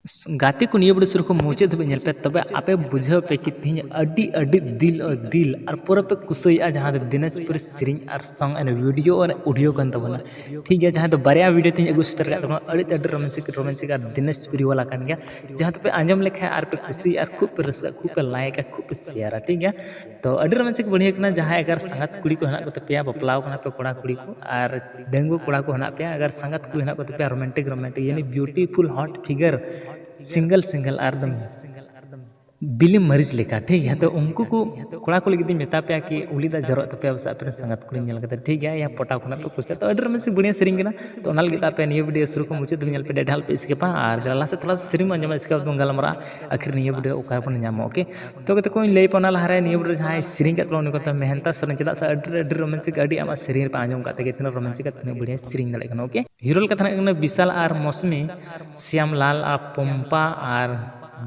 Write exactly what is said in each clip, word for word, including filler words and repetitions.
ᱜᱟᱛᱮ ᱠᱚ, ᱱᱤᱭᱟᱹ video ᱥᱩᱨ ᱠᱷᱚᱱ ᱢᱩᱪᱟᱹᱫ ᱫᱷᱟᱹᱵᱤᱡ ᱧᱮᱞ ᱯᱮ, ᱛᱚᱵᱮ ᱟᱯᱮ ᱵᱩᱡᱷᱟᱹᱣ ᱯᱮ ᱠᱤ ᱛᱮᱦᱮᱧ ᱟᱹᱰᱤ ᱟᱹᱰᱤ ᱫᱤᱞ ᱟᱨ ᱫᱤᱞ ᱟᱨ ᱯᱩᱨᱟᱹ ᱯᱮ ᱠᱩᱥᱤᱭᱟᱜᱼᱟ ᱡᱟᱦᱟᱸ ᱫᱚ ᱫᱤᱱᱟᱡᱽᱯᱩᱨᱤ ᱥᱮᱨᱮᱧ ᱟᱨ song and video R audio ᱠᱟᱱ ᱛᱟᱵᱚᱱᱟ᱾ ᱴᱷᱤᱠ ᱜᱮᱭᱟ, ᱡᱟᱦᱟᱸ ᱫᱚ ᱵᱟᱨᱭᱟ video ᱛᱮᱦᱮᱧ ᱟᱹᱜᱩ ᱥᱮᱴᱮᱨ ᱠᱟᱜ ᱛᱟᱵᱚᱱᱟ, ᱟᱹᱰᱤ ᱟᱹᱰᱤ romantic romantic ᱟᱨ ᱫᱤᱱᱟᱡᱽᱯᱩᱨᱤ ᱣᱟᱞᱟ ᱠᱟᱱ ᱜᱮᱭᱟ, ᱡᱟᱦᱟᱸ ᱫᱚᱯᱮ ᱟᱸᱡᱚᱢ ᱞᱮᱠᱷᱟᱱ ᱟᱨ ᱯᱮ ᱠᱩᱥᱤᱭᱟᱜᱼᱟ ᱟᱨ ᱠᱷᱩᱵ ᱯᱮ ᱨᱟᱹᱥᱠᱟᱹᱜᱼᱟ, ᱠᱷᱩᱵ ᱯᱮ ᱞᱟᱭᱤᱠᱟ, ᱠᱷᱩᱵ ᱯᱮ ᱥᱮᱭᱟᱨᱟ᱾ ᱴᱷᱤᱠ ᱜᱮᱭᱟ, ᱛᱚ ᱟᱹᱰᱤ romantic ᱵᱟᱹᱲᱦᱤᱭᱟᱹ ᱠᱟᱱᱟ᱾ ᱡᱟᱦᱟᱸᱭ ᱟᱜᱟᱨ ᱥᱟᱸᱜᱟᱛ ᱠᱩᱲᱤ ᱠᱚ ᱦᱮᱱᱟᱜ ᱠᱚ ᱛᱟᱯᱮᱭᱟ, ᱵᱟᱯᱞᱟᱣ ᱠᱟᱱᱟ ᱯᱮ ᱠᱚᱲᱟ ᱠᱩᱲᱤ ᱠᱚ, ᱟᱨ ᱰᱟᱺᱜᱩᱣᱟᱹ ᱠᱚᱲᱟ ᱠᱚ ᱦᱮᱱᱟᱜ ᱯᱮᱭᱟ, ᱟᱜᱟᱨ ᱥᱟᱸᱜᱟᱛ ᱠᱩᱲᱤ ᱦᱮᱱᱟᱜ ᱠᱚ ᱛᱟᱯᱮᱭᱟ, romantic romantic ᱭᱟᱱᱤ beautiful hot figure, single single ᱟᱨ ᱫᱚᱢ ᱵᱤᱞᱤ ᱢᱟᱹᱨᱤᱪ ᱞᱮᱠᱟ, ᱴᱷᱤᱠ ᱜᱮᱭᱟ᱾ ᱛᱚ ᱩᱱᱠᱩ ᱠᱚ ᱠᱚᱲᱟ ᱠᱚ ᱞᱟᱹᱜᱤᱫ ᱤᱧ ᱢᱮᱛᱟ ᱯᱮᱭᱟ ᱠᱤ ᱩᱞᱤ ᱫᱟᱜ ᱡᱚᱨᱚᱜ ᱛᱟᱯᱮᱭᱟ ᱵᱟᱥᱮ ᱟᱯᱮ ᱨᱮᱱ ᱥᱟᱸᱜᱟᱛ ᱠᱩᱲᱤ ᱧᱮᱞ ᱠᱟᱛᱮ, ᱴᱷᱤᱠ ᱜᱮᱭᱟ, ᱭᱟ ᱯᱚᱴᱟᱣ ᱠᱷᱚᱱᱟᱜ ᱯᱮ ᱠᱩᱥᱤᱭᱟᱜᱼᱟ᱾ ᱛᱚ ᱟᱹᱰᱤ romantic ᱵᱟᱹᱲᱦᱤᱭᱟᱹ ᱥᱮᱨᱮᱧ ᱠᱟᱱᱟ᱾ ᱛᱚ ᱚᱱᱟ ᱞᱟᱹᱜᱤᱫ ᱟᱯᱮ ᱱᱤᱭᱟᱹ video ᱥᱩᱨᱩ ᱠᱷᱚᱱ ᱢᱩᱪᱟᱹᱫ ᱫᱷᱟᱹᱵᱤᱡ ᱧᱮᱞ ᱯᱮ, ᱟᱹᱰᱤ ᱟᱸᱴ ᱯᱮ skipᱟ᱾ ᱟᱨ ᱫᱮᱞᱟ ᱞᱟᱦᱟ ᱥᱮᱫ ᱛᱷᱚᱲᱟ ᱥᱟ ᱥᱮᱨᱮᱧ ᱵᱚᱱ ᱟᱸᱡᱚᱢᱟ, ᱤᱥᱠᱮ ᱵᱟᱫ ᱵᱚᱱ ᱜᱟᱞᱢᱟᱨᱟᱜᱼᱟ ᱟᱹᱠᱷᱤᱨ ᱱᱤᱭᱟᱹ video ᱚᱠᱟ ᱨᱮᱵᱚᱱ ᱧᱟᱢᱟ, okay? ᱛᱚ ᱜᱟᱛᱮ ᱠᱚᱧ ᱞᱟᱹᱭ ᱯᱮ ᱚᱱᱟ ᱞᱟᱦᱟᱨᱮ, ᱱᱤᱭᱟᱹ video ᱨᱮ ᱡᱟᱦᱟᱸᱭ ᱥᱮᱨᱮᱧ ᱠᱟᱜ ᱛᱟᱵᱚᱱᱟ ᱩᱱᱤ ᱠᱚ ᱢᱮᱛᱟᱭᱟ ᱢᱮᱦᱮᱱᱛᱟ ᱥᱚᱨᱮᱱ, ᱪᱮᱫᱟᱜ ᱥᱮ ᱟᱹᱰᱤ ᱟᱹᱰᱤ romantic, ᱟᱹᱰᱤ ᱟᱢᱟᱜ ᱥᱮᱨᱮᱧ ᱨᱮᱯᱮ ᱟᱸᱡᱚᱢ ᱠᱟᱜ ᱛᱮᱜᱮ ᱛᱤᱱᱟᱹᱜ romantic ᱟᱨ ᱛᱤᱱᱟᱹᱜ ᱵᱟᱹᱲᱦᱤᱭᱟᱹ ᱥᱮᱨᱮᱧ ᱫᱟᱲᱮᱭᱟᱜ ᱠᱟᱱᱟ, okay? Hero ᱞᱮᱠᱟ ᱛᱟᱦᱮᱱ ᱠᱟᱱᱟ ᱵᱤᱥᱟᱞ ᱟᱨ ᱢᱳᱥᱢᱤ, ᱥᱭᱟᱢᱞᱟᱞ ᱟᱨ ᱯᱚᱢᱯᱟ ᱟᱨ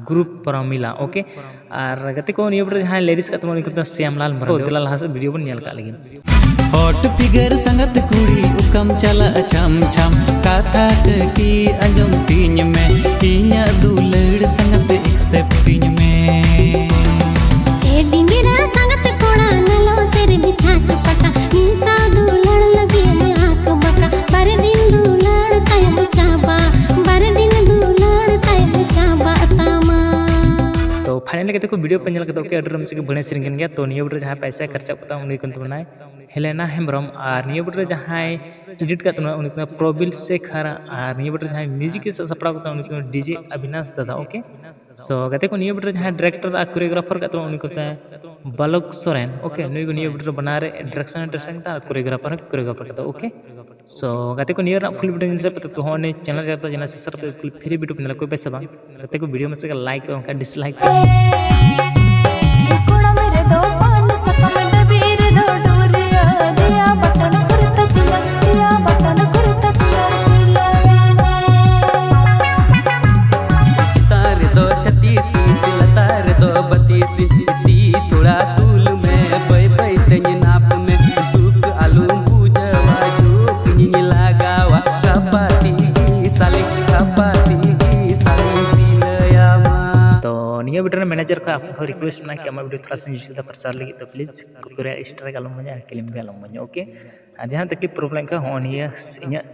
group ᱯᱨᱚᱢᱤᱞᱟ, okay? ᱟᱨ ᱜᱟᱛᱮ ᱠᱚ, ᱱᱤᱭᱟᱹ video ᱨᱮ ᱡᱟᱦᱟᱸᱭ lyrics ᱠᱟᱜ ᱛᱟᱵᱚᱱᱟ ᱩᱱᱤ ᱠᱚ ᱢᱮᱛᱟᱭᱟ ᱥᱭᱟᱢᱞᱟᱞ ᱢᱟᱨᱰᱤ᱾ ᱫᱮᱞᱟ ᱞᱟᱦᱟ ᱥᱮᱫ video ᱵᱚᱱ ᱧᱮᱞ ᱠᱟᱜ ᱞᱮᱜᱮ᱾ Hot figure ᱥᱟᱸᱜᱟᱛ ᱠᱩᱲᱤ ᱚᱠᱟᱢ ᱪᱟᱞᱟᱜ ᱪᱷᱟᱢ ᱪᱷᱟᱢ, ᱠᱟᱛᱷᱟ ᱠᱟᱹᱴᱤᱡ ᱟᱸᱡᱚᱢ ᱛᱤᱧ ᱢᱮ, ᱤᱧᱟᱹᱜ ᱫᱩᱞᱟᱹᱲ ᱥᱟᱸᱜᱟᱛ accept ᱤᱧ ᱢᱮ᱾ ᱮ ᱰᱤᱝᱜᱤᱨᱟ ᱥᱟᱸᱜᱟᱛ ᱠᱚᱲᱟ ᱱᱟᱞᱚ ᱥᱮᱨᱮᱧ ᱪᱷᱟᱴ ᱯᱟᱴᱟ, ᱢᱤᱫ ᱥᱟᱶ ᱫᱩᱞᱟᱹᱲ ᱞᱟᱹᱜᱤᱫ ᱢᱮ ᱟᱸᱠ ᱵᱟᱸᱠᱟ, ᱵᱟᱨ ᱫᱤᱱ ᱫᱩᱞᱟᱹᱲ ᱛᱟᱭᱚᱢ ᱪᱟᱵᱟ, ᱵᱟᱨ ᱫᱤᱱ ᱫᱩᱞᱟᱹᱲ ᱛᱟᱭᱚᱢ ᱪᱟᱵᱟᱜ ᱛᱟᱢᱟ᱾ ᱛᱚ finally ᱜᱟᱛᱮ ᱠᱚ, video ᱯᱮ ᱧᱮᱞ ᱠᱮᱫᱟ, okay? ᱟᱹᱰᱤ ᱨᱚᱢᱚᱡᱽ ᱜᱮ ᱵᱟᱹᱲᱦᱤᱭᱟᱹ ᱥᱮᱨᱮᱧ ᱠᱟᱱ ᱜᱮᱭᱟ᱾ ᱛᱚ ᱱᱤᱭᱟ video ᱨᱮ ᱡᱟᱦᱟᱸᱭ ᱯᱚᱭᱥᱟ ᱠᱷᱚᱨᱪᱟ ᱠᱟᱫᱟ ᱩᱱᱤ ᱠᱟᱱ ᱛᱟᱵᱚᱱᱟᱭ ᱦᱮᱞᱮᱱᱟ ᱦᱮᱢᱵᱨᱚᱢ, ᱟᱨ ᱱᱤᱭᱟᱹ video ᱨᱮ ᱡᱟᱦᱟᱸᱭ edit ᱠᱟᱜ ᱛᱟᱵᱚᱱᱟ ᱩᱱᱤ ᱠᱟᱱᱟ ᱯᱨᱚᱵᱤᱞ ᱥᱮᱠᱷᱟᱨ, ᱟᱨ ᱱᱤᱭᱟᱹ video ᱨᱮ ᱡᱟᱦᱟᱸᱭ music ᱮ ᱥᱟᱯᱲᱟᱣ ᱠᱟᱫᱟ ᱩᱱᱤ ᱠᱟᱱᱟ DJ ᱚᱵᱤᱱᱟᱥ ᱫᱟᱫᱟ, okay? So ᱜᱟᱛᱮ ᱠᱚ, ᱱᱤᱭᱟᱹ video ᱨᱮ ᱡᱟᱦᱟᱸᱭ director ᱟᱨ choreographer ᱠᱟᱜ ᱛᱟᱵᱚᱱᱟ ᱩᱱᱤ ᱠᱟᱱᱟ ᱵᱟᱞᱚᱠ ᱥᱚᱨᱮᱱ, okay? ᱱᱩᱭ ᱠᱚ ᱱᱤᱭᱟᱹ video ᱨᱮ ᱵᱟᱱᱟᱨ ᱨᱮ direction ᱮ direction ᱠᱟᱫᱟ ᱟᱨ choreographer ᱦᱚᱸ choreographer ᱠᱟᱫᱟ, okay? So ᱜᱟᱛᱮ ᱠᱚ, ᱱᱤᱭᱟᱹ ᱨᱮᱱᱟᱜ full video ᱧᱮᱞ ᱥᱟᱹᱛ ᱠᱟᱛᱮ ᱦᱚᱸ ᱱᱤᱭᱟᱹ channel ᱨᱮ ᱡᱟᱦᱟᱸᱭ subscribe ᱠᱟᱛᱮ free video ᱯᱮ ᱧᱮᱞᱟ, ᱠᱚ ᱯᱮ ᱥᱮ ᱵᱟᱝ? ᱜᱟᱛᱮ ᱠᱚ, video ᱢᱟᱥᱮ ᱞᱟᱭᱤᱠ ᱯᱮ, ᱵᱟᱝᱠᱷᱟᱱ ᱰᱤᱥᱞᱟᱭᱤᱠ ᱯᱮ᱾ ᱠᱚᱲᱟᱢ ᱨᱮᱫᱚ ᱯᱟᱱ ᱥᱟᱠᱟᱢ, ᱫᱟᱹᱵᱤ ᱨᱮᱫᱚ ᱰᱩᱨᱤᱭᱟᱹ, ᱫᱮᱭᱟ ᱵᱟᱴᱟᱱ ᱠᱩᱨᱛᱟ ᱛᱩᱞᱟᱹᱨ, ᱫᱮᱭᱟ ᱵᱟᱴᱟᱱ ᱠᱩᱨᱛᱟ ᱛᱩᱞᱟᱹᱨ ᱥᱤᱞᱟᱹᱭᱟ᱾ ᱪᱮᱛᱟᱱ ᱨᱮᱫᱚ ᱪᱷᱟᱛᱤᱥ ᱤᱧᱪᱤ, ᱞᱟᱛᱟᱨ ᱨᱮᱫᱚ ᱵᱟᱛᱤᱥ ᱤᱧᱪᱤ, ᱛᱤ ᱛᱷᱚᱲᱟ ᱛᱩᱞ ᱢᱮ, ᱵᱟᱹᱭ ᱵᱟᱹᱭ ᱛᱮᱧ ᱱᱟᱯ ᱢᱮ, ᱫᱩᱠ ᱟᱞᱚᱢ ᱵᱩᱡᱷᱟᱹᱣᱟ, ᱡᱷᱩᱠ ᱤᱧᱤᱧ ᱞᱟᱜᱟᱣᱟ, ᱠᱟᱯᱟᱛᱤ ᱜᱮ ᱥᱟᱞᱮ, ᱠᱟᱯᱟᱛᱤ ᱜᱮ ᱥᱟᱞᱮ᱾ वीडियो मैनेजर का आपको रिक्वेस्ट ना कि हमारे वीडियो थोड़ा सा यूट्यूब पर प्रचार लगी, तो प्लीज कॉपीराइट स्ट्राइक आलम बने, क्लेम भी आलम बने, ओके। ᱟᱨ ᱡᱟᱦᱟᱸ ᱛᱟᱠᱞᱤᱯ ᱯᱨᱚᱵᱞᱮᱢ ᱠᱷᱟᱱ ᱦᱚᱸᱜᱼᱚ ᱱᱤᱭᱟᱹ ᱤᱧᱟᱹᱜ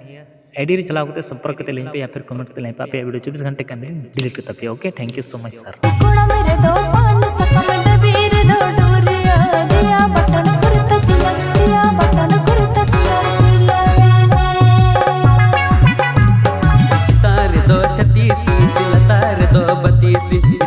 ᱟᱭᱰᱤ ᱨᱮ ᱪᱟᱞᱟᱣ ᱠᱟᱛᱮ ᱥᱚᱢᱯᱚᱨᱠ ᱠᱟᱛᱮ ᱞᱟᱹᱭ ᱯᱮ, ᱭᱟ ᱯᱷᱤᱨ ᱠᱚᱢᱮᱱᱴ ᱠᱟᱛᱮ ᱞᱟᱹᱭ ᱯᱮ, ᱟᱯᱮᱭᱟᱜ ᱵᱷᱤᱰᱤᱭᱳ ᱪᱚᱵᱵᱤᱥ ᱜᱷᱚᱱᱴᱟ ᱠᱮ ᱟᱱᱫᱟᱨ ᱰᱤᱞᱤᱴ ᱠᱟᱛᱟ ᱯᱮᱭᱟ᱾ ᱳᱠᱮ, ᱛᱷᱮᱝᱠ ᱭᱩ ᱥᱳ ᱢᱟᱪ ᱥᱟᱨ᱾ ᱠᱚᱲᱟᱢ ᱨᱮᱫᱚ ᱯᱟᱱ ᱥᱟᱠᱟᱢ, ᱰᱟᱹᱵᱤ ᱨᱮᱫᱚ ᱰᱳᱨᱤᱭᱟ, ᱫᱮᱭᱟ ᱵᱟᱴᱚᱱ ᱠᱩᱨᱛᱟᱹ ᱠᱩᱢᱟᱨ, ᱫᱮᱭᱟ ᱵᱟᱴᱚᱱ ᱠᱩᱨᱛᱟᱹ ᱠᱩᱢᱟᱨ ᱥᱤᱞᱟᱹᱭᱟ᱾ ᱪᱮᱛᱟᱱ ᱨᱮᱫᱚ ᱪᱷᱟᱛᱤᱥ ᱤᱧᱪᱤ, ᱞᱟᱛᱟᱨ ᱨᱮᱫᱚ ᱵᱟᱛᱤᱥ ᱤᱧᱪᱤ,